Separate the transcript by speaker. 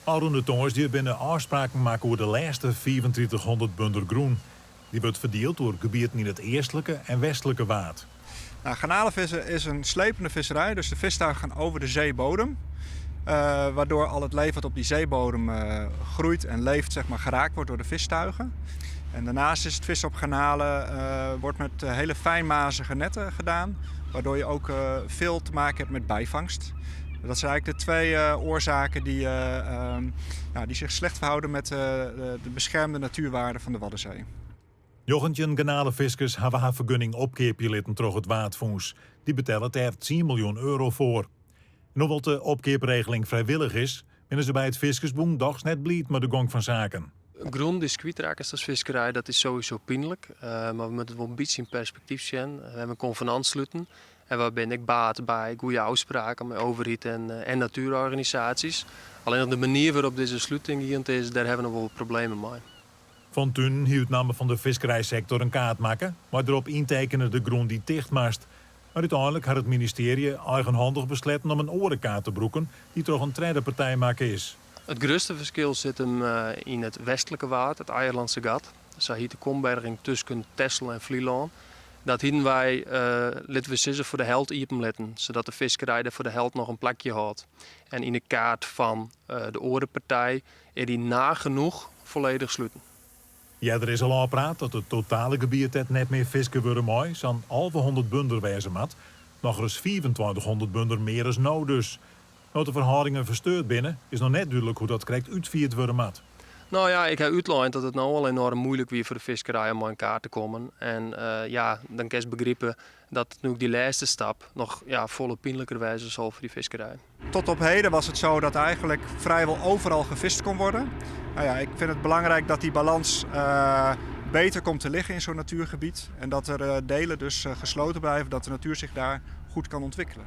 Speaker 1: Ofrûne tongersdei binne ôfspraken makke oer de lêste 3500 bunder grûn. Dy wurdt ferdield oer gebieten yn it eastlike en westlike Waad.
Speaker 2: Nou, garnalenvissen is een slepende visserij, dus de vistuigen gaan over de zeebodem. Waardoor al het leven wat op die zeebodem groeit en leeft, zeg maar, geraakt wordt door de vistuigen. En daarnaast is het vissen op garnalen wordt met hele fijnmazige netten gedaan, waardoor je ook veel te maken hebt met bijvangst. Dat zijn eigenlijk de twee oorzaken die, ja, die zich slecht verhouden met de beschermde natuurwaarden van de Waddenzee.
Speaker 1: 19 garnalefiskers hawwe har fergunning opkeapje litten troch it Waadfûns. Dy betellet dêr 10 miljoen euro foar. En hoewol't de opkeapregeling frijwillich is, binne se by it Fiskersbûn dochs net bliid mei de gong fan saken.
Speaker 3: Grûn dy'tst kwytrekkest as fiskerij, dat is sowieso pynlik. Mar we moatte it wol in bytsje yn perspektyf sjen. We hawwe in konvenant sluten en we binne ek baat by goede ôfspraken mei overheid en natuerorganisaasjes. Allinnich de manier wêrop't dizze sluting gien is, dêr hawwe we noch wol problemen mei.
Speaker 1: Van Tunen hie út namme fan de fiskerijsektor in kaart makke, mei derop yntekene de grûn dy't ticht moast. Mar úteinlik hat it ministearje eigenhandich besletten om in oare kaart te brûken, dy't troch in tredde partij makke is.
Speaker 3: It grutste ferskil sit him yn it westlike Waad, it Eierlandse Gat. Sa hiet de komberging tusken Texel en Flylân. Dat hienen wy, litte we sizze, foar de helt iepen litten, sadat de fiskerij dêr foar de helt noch in plakje hâldt. En yn de kaart fan de oare partij is dy nagenoeg folledich sluten.
Speaker 1: Earder is al ôfpraat dat it totale gebiet dêr't net mear fiske wurde mei sa'n 1100 bunder wêze moat. Nochris 2500 bunder mear as no dus. No't de ferhâldingen fersteurd binne, is noch net dúdlik hoe't dat krekt útfierd wurde moat.
Speaker 3: No ja, ik ha útlein dat it no al enoarm muoilik wie foar de fiskerij om mei in kaart te kommen. En ja, dan kinst begripe dat no dy lêste stap noch ja, folle pynliker wêze sil foar dy fiskerij.
Speaker 2: Tot op heden was het zo dat eigenlijk vrijwel overal gevist kon worden. Nou ja, ik vind het belangrijk dat die balans beter komt te liggen in zo'n natuurgebied. En dat er delen dus gesloten blijven, dat de natuur zich daar goed kan ontwikkelen.